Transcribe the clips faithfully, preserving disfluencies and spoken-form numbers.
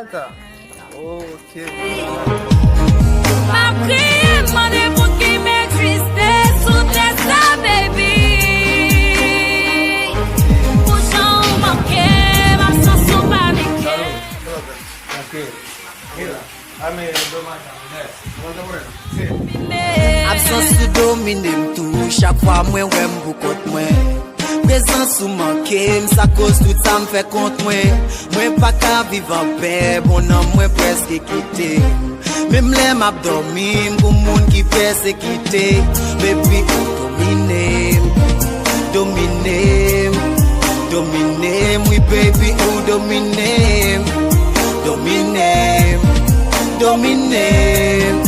Ok. M ap kriye, mande pou ki m egziste sou tè sa, baby. Pou jan w manke m, absans ou panike. Tranquilo. Mira. Dame dos más. Absans ou domine m tou, chak fwa mwen wè m pou kont mwen. Prezans ou manke m, sa koz tout sa m fè kont mwen. Mwen pa ka viv anpè, bon nanm mwen prèske kite m. Menm lè m ap dòmi, m gon moun ki pèsekite. Baby, ou domine m, domine m, domine m, wi baby, ou domine m, domine m, domine m,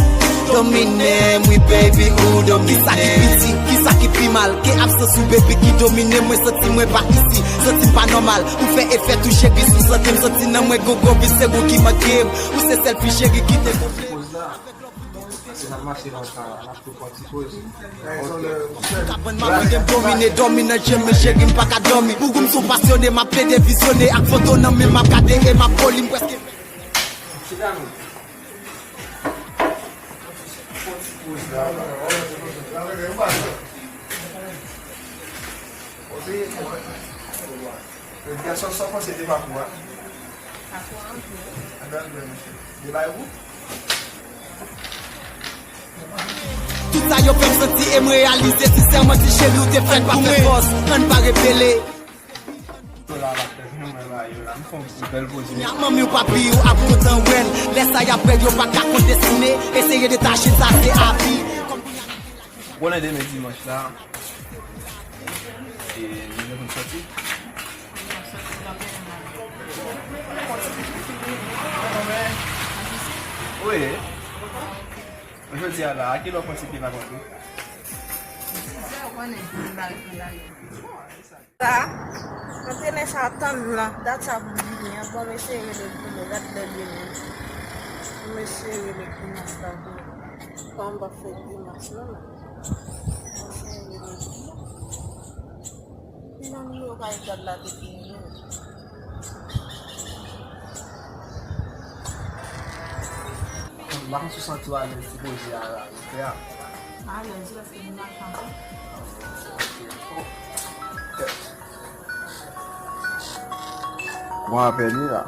domine m, wi baby, ou domine m. Kisa ki pi di, kisa ki pi mal ke absans ou, baby, ki domine m? Mwen santi mwen pa isi, santi m pa nòmal. Ou fè efè touche bis ou sante m, santi nan mwen gon gwo vis, se ou ki manke m. Ou se sèl fi cheri ki te konple m. Paske n ap mache nan tan an, n ap tou pran ti poz. Kabann m ap mande m domine, dòmi nan je m, men cheri m pa ka dòmi. Bougou m sou pasyone, m ap plede vizyone. Ak foto nan men m ap gade e m ap kole, m prèske. Chita nou. Pran ti poz la. Gason, sa w panse de pakou a? Pakou an byen. Andan byen, mesye. De bay ou? Tout sa yo fè m santi e m reyalize, sensèman, ti cheri, ou te fèt pou mwen. Ann pa repele. Kounye a manmi w papi w ap kontan wè l. Lè sa y ap wè l, yo pa ka konn destine. Eseye detache sa, se avi. Konnen demen dimanch la, e nou gen pou n soti. Wi. Jodi a la, a kilè w panse ke n ap rantre? Ou konnen, m pa ret nan lari. Sa, mwen te lè sa tann nan, dat sa pou vini an, bon, mesye rele pou mwen, gad lè l vini. Mesye rele pou mwen, sa pou mwen. Kòman m ap fè grimas non, men. Mesye rele pou mwen. Nan nimewo kay gad la te fini. M pa konn si w santi w alèz ti koze a la, frè. M alèz wi, paske m pa chante. Bon apèl wi la.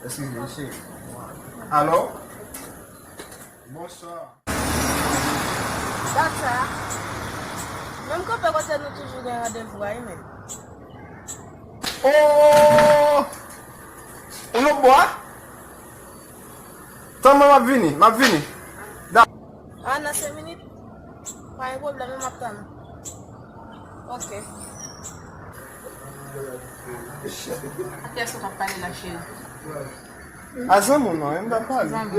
Eskize m, cheri. Alo? Bonswa. Dat sa, menm kanpe kote nou toujou gen randevou a, wi, men. Oh! Ou nan bò a? Tann mwen, m ap vini, m ap vini. Da- Ah, nan senk minit? Pa gen pwoblèm, m ap tann ou. Ok. A kiyès ou t ap pale la, cheri? A zanmi w non, m t ap pale. Zanmi w.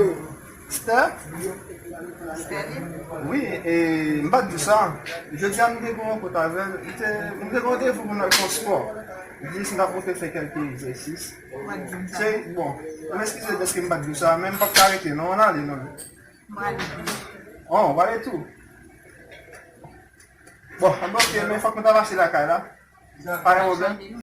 Stè? Stè li? Wi, e, m pa t di w sa. Jodi a, m te gen yon rankont avè l. M te, m te gen randevou pou n al fè yon spò. Jis m t ap montre fè kèlke egzèsis. Ou pa t di m sa. Se, bon, m eskize dèske m pa t di w sa, men m p ap ka rete non, ann ale non. M prale. Oh, w prale tou? Bon, anben ok, men fòk mwen ta pase lakay la. Pa gen pwoblèm.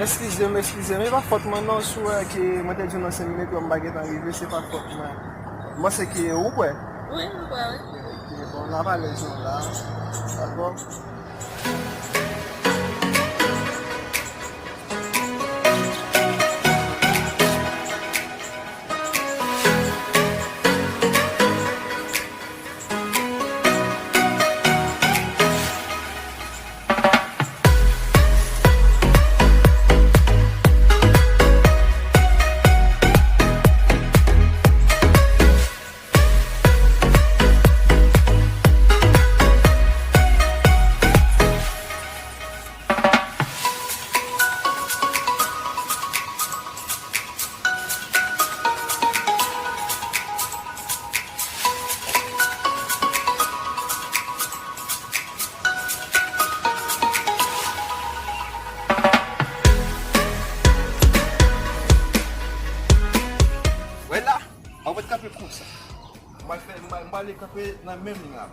Eskize m, eskize m, e pa fòt mwen non, si w wè ke mwen te di w nan senk minit, mwen m pa gentan rive, se pa fòt mwen. M panse ke ou kwè. Wi, m kwè, wi. Bon, n ap alèz nou la. Dakò? Wè la, an ret kanpe konsa. M pral fè, m pral, m pral kanpe nan menm liy la.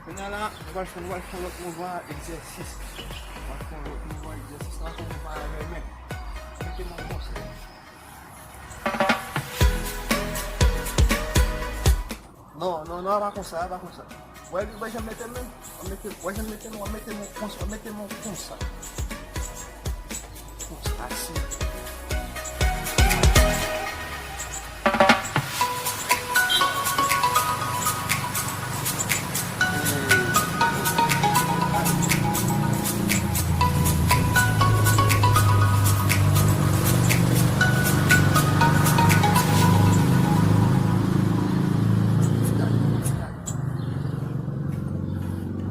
Kounye a la, nou pral fè, nou pral fè yon lòt mouvman egzèsis. Nou pral fè yon lòt mouvman egzèsis. Nou pral fè yon mouvman avè men. Mete men konsa. Non, non, non, pa konsa, pa konsa. Wè, wè, jan mete men. W ap mete, wè, jan mete men, w ap mete men konsa, w ap mete men konsa. Konsa, si.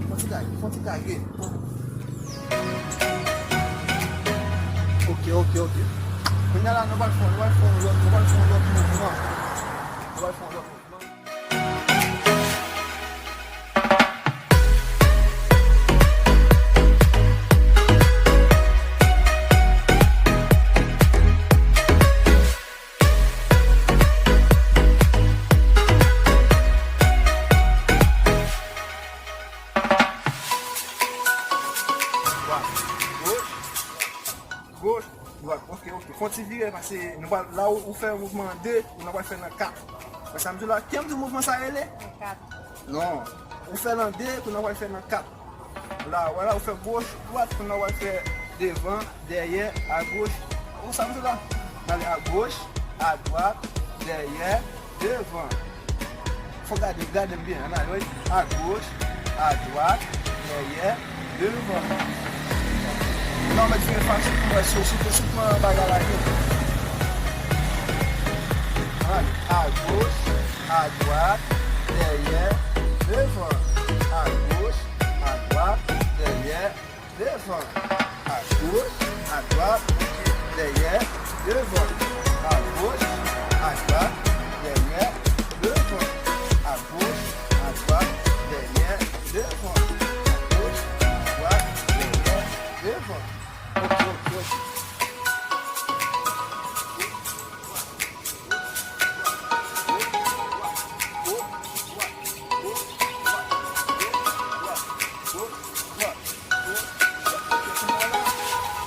Fon ti kage, fon ti kage. Ok, ok, ok. Kounye a la, nou pral fè, nou pral fè yon lòt, nou pral fè yon lòt mouvman. Nou pral fè yon lòt mouvman. Dwat, goch, goch, dwat. Ok, ok. Fè yon ti vire, paske nou pral, la ou, ou fè mouvman de, nou pral fè nan kat. Wè sa m di w la? Kè m di mouvman sa rele? Nan kat. Non. Ou fè nan de, kounye a w al fè nan kat. La, wè la, ou fè goch, dwat, kounye a w al fè devan, dèyè, agoch. Ou sa m di w la? N ale agoch, adwat, dèyè, devan. Fò gade, gade m byen, ann ale, wi. Agoch, adwat, dèyè, devan. Non, mèt vire fasil pou wè si w, si w, si w pran bagay la byen. Ann ale, agoch, adwat, dèyè, devan. Agoch, adwat, dèyè, devan. Agoch, adwat, dèyè, devan. Agoch, adwat, dèyè, devan. Agoch, adwat, dèyè, devan. Agoch, adwat, dèyè, devan. Ok, ok, ok.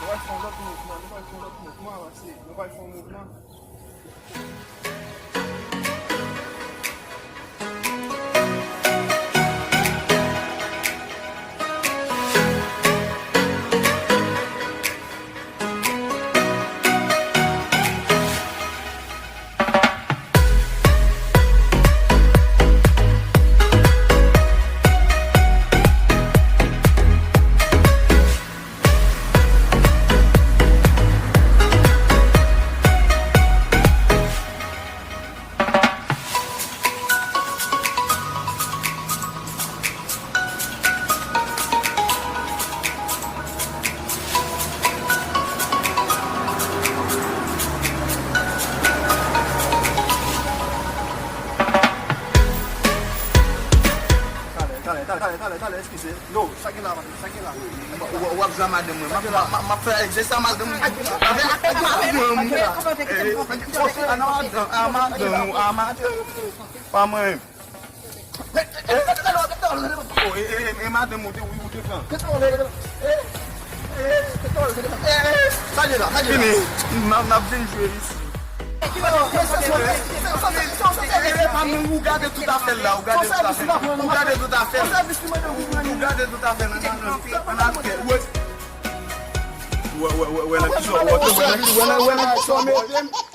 Nou pral fè yon lòt mouvman, nou pral fè yon lòt mouvman, paske nou pral fè yon mouvman. Talè, talè, talè, talè, talè, talè, eskize. No, sa gen la, sa gen la. W, w, w ap jwe a madanm mwen. M ap, m ap, m ap fè egzèsis a madanm mwen. A madanm, a madanm, a madanm. Pa mwen. Madanm ou te, wi, ou te pran. Sa ye la, sa ye la. Fini. N ap, n ap vin jwe isi. Ou gade tout afè l la, ou gade tout afè l. Ou gade tout afè l. Ou gade tout afè l. Nan, nan, nan, nan, nan, wè, wè, wè, wè, nan ki sò, wè, wè, nan ki sò, wè, wè, nan ki sò, mete m.